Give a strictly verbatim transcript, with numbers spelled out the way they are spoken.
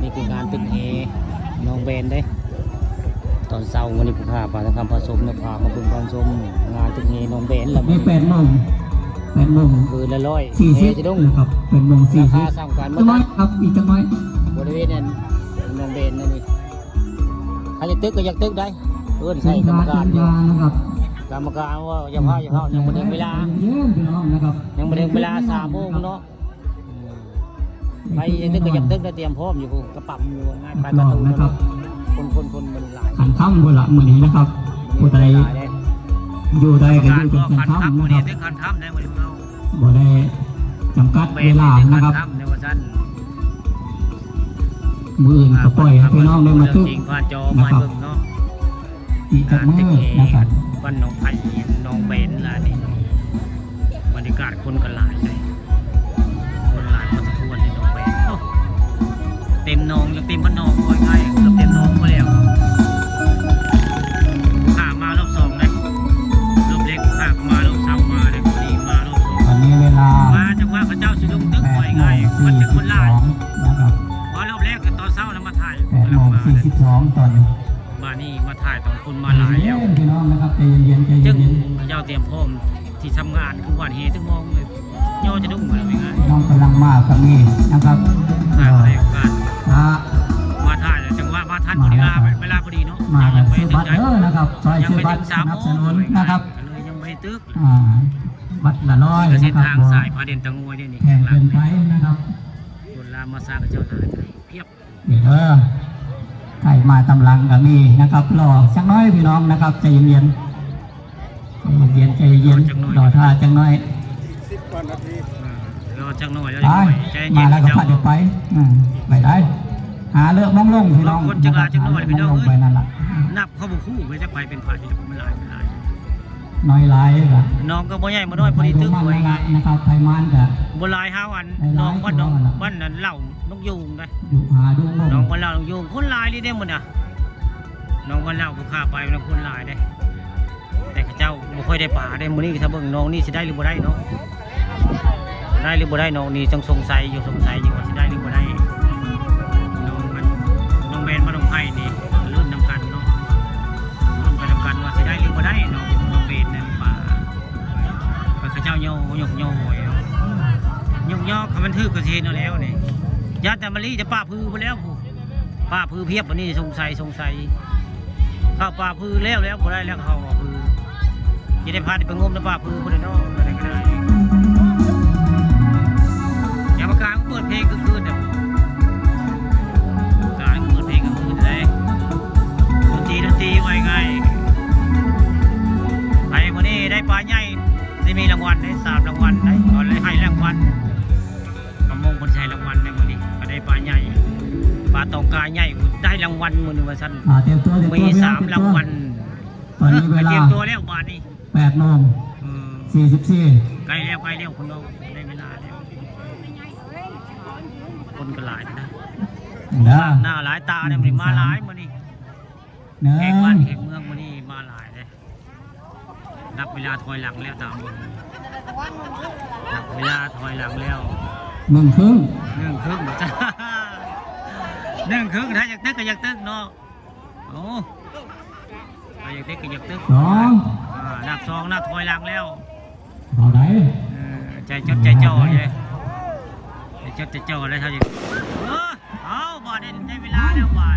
นี่คืองานตึกแฮหนองแบนเด้ ตอนเช้าวันนี้ผมพาปาทองคำผสมเนี่ย พามาเบิ่งการชมงานตึกแฮหนองแบนแล้ว นี่แปดโมง แปดโมง คืนละร้อย สี่สิบ แฮจะดุ้ง นะครับ แปดโมงสี่สิบ ราคาสามพัน จักหน่อยครับ อีกจักหน่อย บริเวณนั้นหนองแบนนั่นนี่ ใครอยากตึกก็อยากตึกได้ เอิ้นใส่กรรมการอยู่ นะครับ กรรมการว่าอย่าพลาดอย่าพลาด ยังบ่ถึงเวลา เย็นๆพี่น้องนะครับ ยังบ่ถึงเวลาสามโมงเนาะ ไปยังนึกก็ยังนึกได้เตรียมพร้อมอยู่ กระป๋ำอยู่ง่ายไปประตูนะครับ คนคนคนมันหลาย ขันค่ำพุ่นละมื้อนี้นะครับ ผู้ใด หลายเลย อยู่ได้ก็อยู่จนขันค่ำนะครับ ขันค่ำได้มื้อนี้ บ่ได้จำกัดเวลานะครับ ขันค่ำในวันจันทร์ มื้ออื่นก็ปล่อยให้พี่น้องได้มาตึก จริงผ่านจอมาเบิ่งเนาะ อีกจักมื้อนะครับ บ้านหนองไผ่ หนองแบนล่ะนี่ บรรยากาศคนก็หลายเลย คนหลายพอสมควรในหนองแบน โอ้ เต็มหนอง ยังเต็มบ้านหนอง ว่าง่าย เกือบเต็มหนองไปแล้ว ข้ามารอบสองเลย รอบเล็กข้ามารอบเช้ามารอบนี้มารอบสอง ตอนนี้เวลา มาจังหวะเขาเจ้าสิลงตึก ว่าง่าย มันจะคนหลาย แปดโมงสี่สิบสองนะครับ เพราะรอบแรกคือตอนเช้านะมาถ่าย แปดโมงสี่สิบสองตอนนี้ มานี่มาถ่ายตอนคนมาหลายแล้ว ใจเย็นๆพี่น้องนะครับ ใจเย็นๆ ใจเย็นๆ เจ้าเตรียมพร้อมที่ทำงานทุกวันเฮทุกมองเลย ย่อจะดุ้งมาแล้วเป็นไง น้องกำลังมากับนี่นะครับ อ่า ได้โอกาส อ่า มาถ่ายจังหวะมาทันพอดี มาแล้วครับ เวลาพอดีเนาะ มากัน ยังไม่ ซื้อบัตร ถึง เด้อนะครับ ซอย ยัง ซื้อ ไม่ บัต ถึ รง สาม สนับสนุน โมง นะครับ ก็เลยยังไม่ตึก อ่า บัตรละร้อย ก็เส้น นะครับ ทาง บ่ สายพาเด่นตะงวยเนี่ยนี่ แพงเกินไปนะครับ คนลาวมาสร้างกับเจ้าหลายเพียบ นี่เด้อ ใครมาตำลังก็มีนะครับ รอสักน้อยพี่น้องนะครับ ใจเย็นๆ ใจเย็นๆ ใจเย็นๆ รอจักหน่อย รอท่าจักหน่อย อ่ารอจักหน่อยแล้ว ไป ใจเย็น มาแล้วก็ เจ้า พาเดี๋ยวไป อืม ไปได้ หาเลอะมองลงพี่น้อง คนจักหลายจักหน่อย นะครับ พี่น้อง มองลงไปนั่นล่ะ นับเข้าบุคู่ไปจักไปเป็นไผ มันหลาย มันหลาย น้อยหลายล่ะ น้องก็บ่ใหญ่บ่น้อย พอดีตึก ไผมันละนะครับ ไผมันกะ บ่หลาย ห้าวัน หลายๆ น้องบ้านน้อง ตัวละ บ้านนั้นเหล่านกยูงได้ อยู่หาดูงง น้องบ้านเหล่านกยูง คนหลายเลยเด้มื้อน่ะ น้องบ้านเหล่าผู้ข้าไปมันคนหลายเด้ แต่เขาเจ้าบ่ค่อยได้ปาเด้ มื้อนี้ถ้าเบิ่งน้องนี่สิได้หรือบ่ได้เนาะ ได้หรือบ่ได้น้องนี่จังสงสัยอยู่ สงสัยอยู่ว่าสิได้หรือบ่ได้ น้องมัน น้องแบนมาน้องไผ่นี่ รุ่นนำกันเนาะ รุ่นไปนำกันว่าสิได้หรือบ่ได้น้อง น้องเบนเนี่ยป่า ก็เขาเจ้าโยกโยกโยกโยกโยก คันมันถืกก็สิเห็นเอาแล้วนี่ ย่านแต่มะลิจะป่าพื้นไปแล้วผู้ ป่าพื้นเพียบ วันนี้สงสัย สงสัย เข้าป่าพื้นแล้ว แล้วบ่ได้แล้ว เข้าป่าพื้น จะได้พาไปงมในป่าพื้นบ่ได้เนาะ อะไรก็ได้ อย่าประกาศเปิดเพลงกลางคืนเนี่ย ประกาศเปิดเพลงกลางคืนเลย ดนตรี ดนตรีไว้ไง ไอ้มื้อนี้ได้ปลาใหญ่ ได้มีรางวัล ได้สามรางวัล ได้ เอาเลยให้รางวัล ประมงคนใช้รางวัลในมื้อนี้ ก็ได้ปลาใหญ่ ปลาตองกาใหญ่ ได้รางวัลมื้อนี้ว่าซั่น อ่า เตรียมตัว เตรียมตัว มีสาม พี่น้อง เตรียมตัว รางวัล ตอนนี้เวลา เตรียมตัวแล้วบาดนี้ แปดโมง เออ สี่สิบสี่ ใกล้แล้ว ใกล้แล้วคุณน้อง ได้เวลาแล้ว คนก็หลายนะ เด้อ หน้าหลายตาเนี่ย มื้อนี้มาหลายมื้อนี้ หนึ่ง แขกบ้านแขกเมืองมื้อนี้มาหลายเลย นับเวลาถอยหลังแล้วตามมื้อนี้ นับเวลาถอยหลังแล้ว หนึ่งครึ่ง หนึ่งครึ่ง หนึ่งครึ่ง ถ้าอยากตึกก็อยากตึกเนาะ โอ้ ถ้าอยากตึกก็อยากตึก สอง อ่า นับสอง นับถอยหลังแล้ว เอาไหน เออ ใจจดใจจ่อเลย ใจจดใจจ่อเลย ถ้าอยาก เออ เอา บาดนี้ได้เวลาแล้วบาด